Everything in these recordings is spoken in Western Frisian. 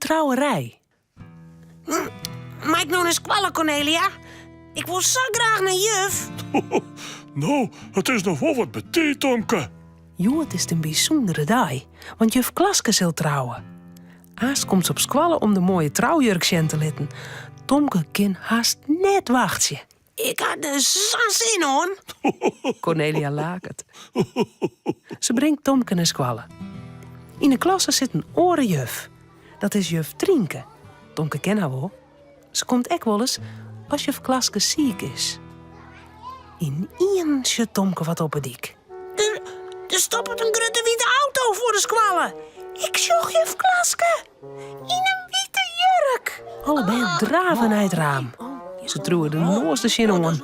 trouwerij. Mei ik no nei skoalle, Cornelia? Ik wol sa graach nei juf. No, it is noch wol wat betiid, Tomke. Hjoed is it in bysûndere dei, want juf Klaske sil trouwe. Aanst komt se op skoalle om de moaie troujurk sjen te litten. Tomke kin hast net wachtsje. Ik ha der sa'n sin oan. Cornelia laket. Se bringt Tomke nei skoalle. Yn de klasse sit in oare juf. Dat is juf Trienke. Tomke ken har wol. Se komt ek wolris as juf Klaske siik is. Ynienen sjocht Tomke wat op 'e dyk. Der, der stoppet in grutte wite auto foar de skoalle. Ik sjoch juf Klaske yn in wite jurk. Alle bern drave nei it raam. Se triuwe de noas der tsjinoan.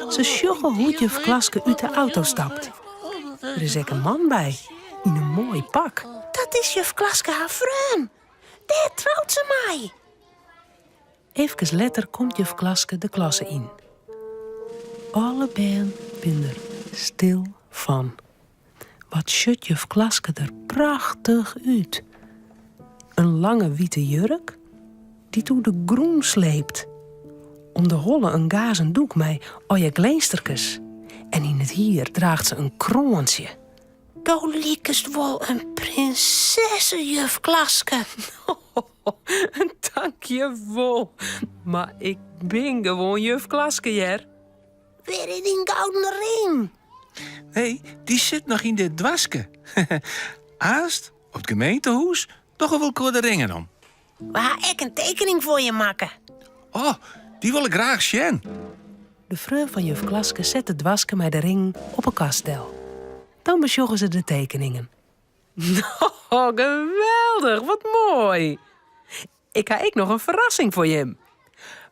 Se sjogge hoe't juf Klaske út de auto stapt. Der is ek in man by, yn in moai pak. Dat is juf Klaske har freon. Dêr trout se mei. Efkes letter komt juf Klaske de klasse yn. Alle bern binne der stil fan. Wat sjocht juf Klaske der prachtich út. In lange wite jurk dy't oer de grûn sleept. Om de holle in gazen doek mei oje glinsterkes. En yn it hier draacht se in kroantsje. Do likest wol in prinsesse, juf Klaske. Tankjewol, mar ik bin gewoan juf Klaske, hear. Wêr is dyn gouden ring? Nee, dy sit noch yn dit doaske. Aanst, op it gemeentehûs, dogge we elkoar de ringen om. We ha ek in tekening foar je makke. Oh, dy wol ik graach sjen. De freon fan juf Klaske set it doaske mei de ringen op 'e kast del. Dan besjogge se de tekeningen. No, geweldich, wat moai! Ik ha ek noch in ferrassing foar jim.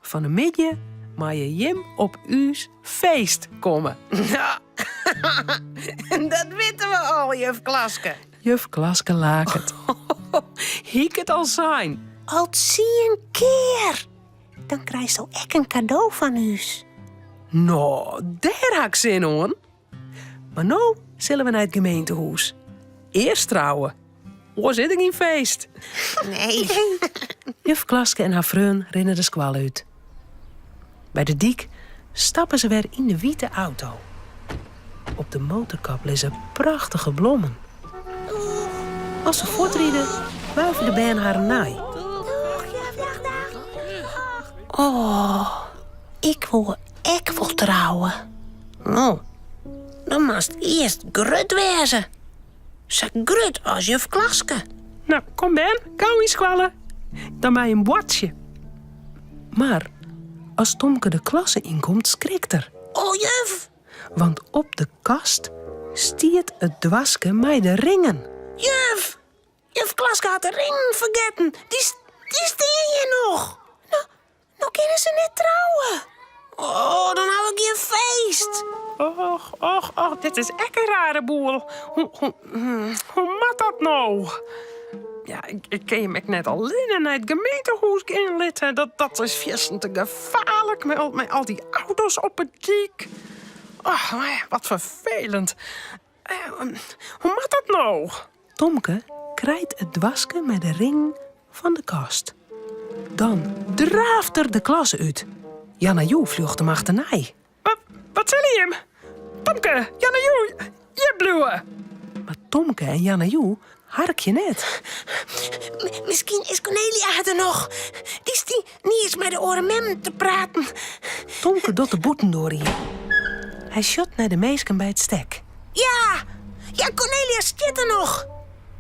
Fan 'e middei meie jim op ús feest komme. Dat witte we al, juf Klaske. Juf Klaske laket. Hie ik it al sein? Al tsien kear. Dan krijsto ek in kado fan ús. No, dêr ha ik sin oan. Mar no sille we nei it gemeentehûs. Earst trouwe. Oars is der gjin feest. Nee. Juf Klaske en har freon rinne de skoalle út. By de dyk stappe se wer yn de wite auto. Op de motorkap lizze prachtige blommen. As se fuortride, wuive de bern harren nei. Oh, ik wol ek wol trouwe. No, dan moatst earst grut wêze. Sa grut as juf Klaske. No, kom bern, gau yn skoalle. Dan mei jim boartsje. Mar as Tomke de klasse ynkomt, skrikt er. Oh, juf! Want op de kast stiet it doaske mei de ringen. Juf! Juf Klaske hat de ringen fergetten. Dy, dy stean hjir noch. No, No kinne se net trouwe. Oh, dan ha we gjin feest. Och, och, och, dit is ek in rare boel. Hoe, hoe, hoe moat dat no? Ja, ik, ik kin jim ek net allinne nei it gemeentehûs gean litte. Dat, dat is fierstente gefaarlik mei al, mei al dy auto's op 'e dyk. Och, wat ferfelend. Hoe moat dat no? Tomke krijt it doaske mei de ring fan de kast. Dan draaft er de klasse út. Janna Joe fljocht him achternei. Wat, wat sille jim? Tomke, Janna Joe, hjir bliuwe! Mar Tomke en Janna Joe harkje net. Miskien is Cornelia der noch. Dy stie niis mei de oare memmen te praten. Tomke docht de bûtendoar iepen. Hy sjocht nei de minsken by it stek. Ja, ja, Cornelia stiet der noch.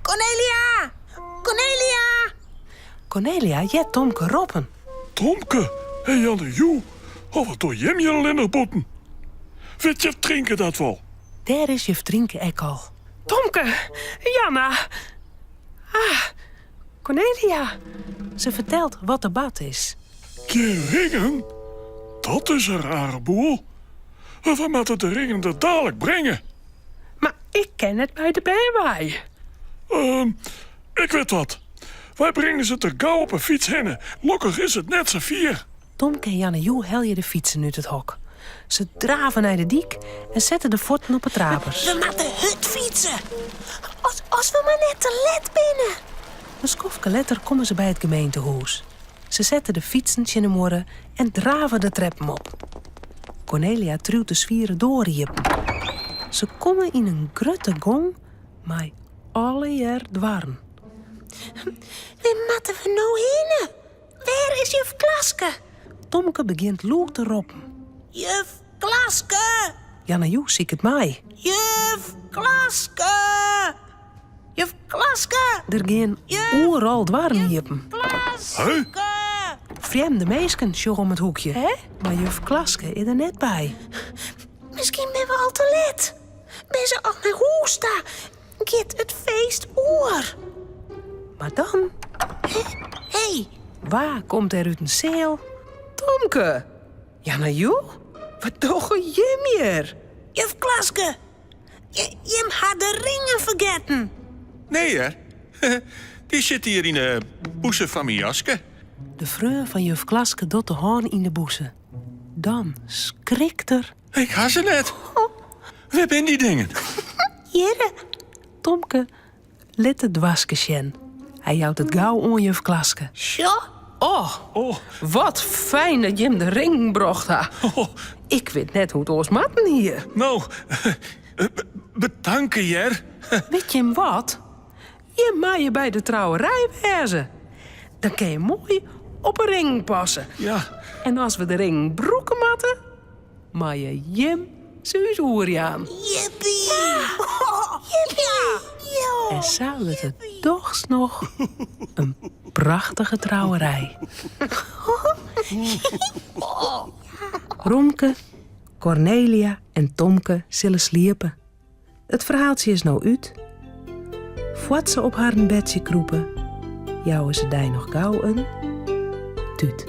Cornelia! Cornelia! Cornelia heart Tomke roppen. Tomke en Janne Joe, oh, wat dogge jim hjir allinnich bûten? Wit juf Trienke dat wol? Dêr is juf Trienke ek al. Tomke, Janna. Ah, Cornelia. Se fertelt wat der bard is. Gjin ringen? Dat is in rare boel. We moatte de ringen der dalik bringe. Mar ik kin net by de bern wei. Ehm, ik wit wat. Wy bringe se der gau op 'e fyts hinne. Lokkich is it net sa fier. Tomke en Janne Joe helje de fytsen út it hok. Se drave nei de dyk en sette de fuotten op 'e trapers. We moatte hurd fytse. As, as we mar net te let binne. In skoftke letter komme se by it gemeentehûs. Se sette de fytsen tsjin de muorre en drave de treppen op. Kornelia triuwt de swiere doar iepen. Se komme yn in grutte gong mei allegear doarren. Wêr moatte we no hinne? Wêr is juf Klaske? Tomke begjint lûd te roppen. Juf Klaske! Janna-Joe siket mei. Juf Klaske! Juf Klaske! Der gean oeral doarren iepen. Huh? Frjemde minsken sjogge om it hoekje, mar juf Klaske is der net by. Miskien binne we al te let. Binne se al nei hûs ta? Giet it feest oer? Mar dan, hé, wa komt der út in seal? Tomke! Janna-Joe, wat dogge jim hjir? Juf Klaske, jim ha de ringen fergetten. Nee hear, dy sitte hjir yn 'e bûse fan myn jaske. De freon fan juf Klaske docht de hân yn de bûse. Dan skrikt er. Ik ha se net. Wêr binne dy dingen? Hjirre. Tomke lit it doaske sjen. Hy jout it gau oan juf Klaske. Sjoch. Oh, oh, wat fijn dat jim de ringen brocht ha. Oh. Ik wit net hoe't oars moatten hie. No, betanke hear. Wit jim wat? Jim meie by de trouwerij wêze. Dan kin je moai op 'e ringen passe. Ja. En as we de ringen brûke moatte, meie jim se ús oerjaan. Jippie! Jippie! En sa wurdt it dochs noch in prachtige trouwerij. Romke, Kornelia en Tomke sille sliepe. It ferhaaltsje is no út. Foar't se op harren bedsje krûpe, jouwe se dy noch gau in tút.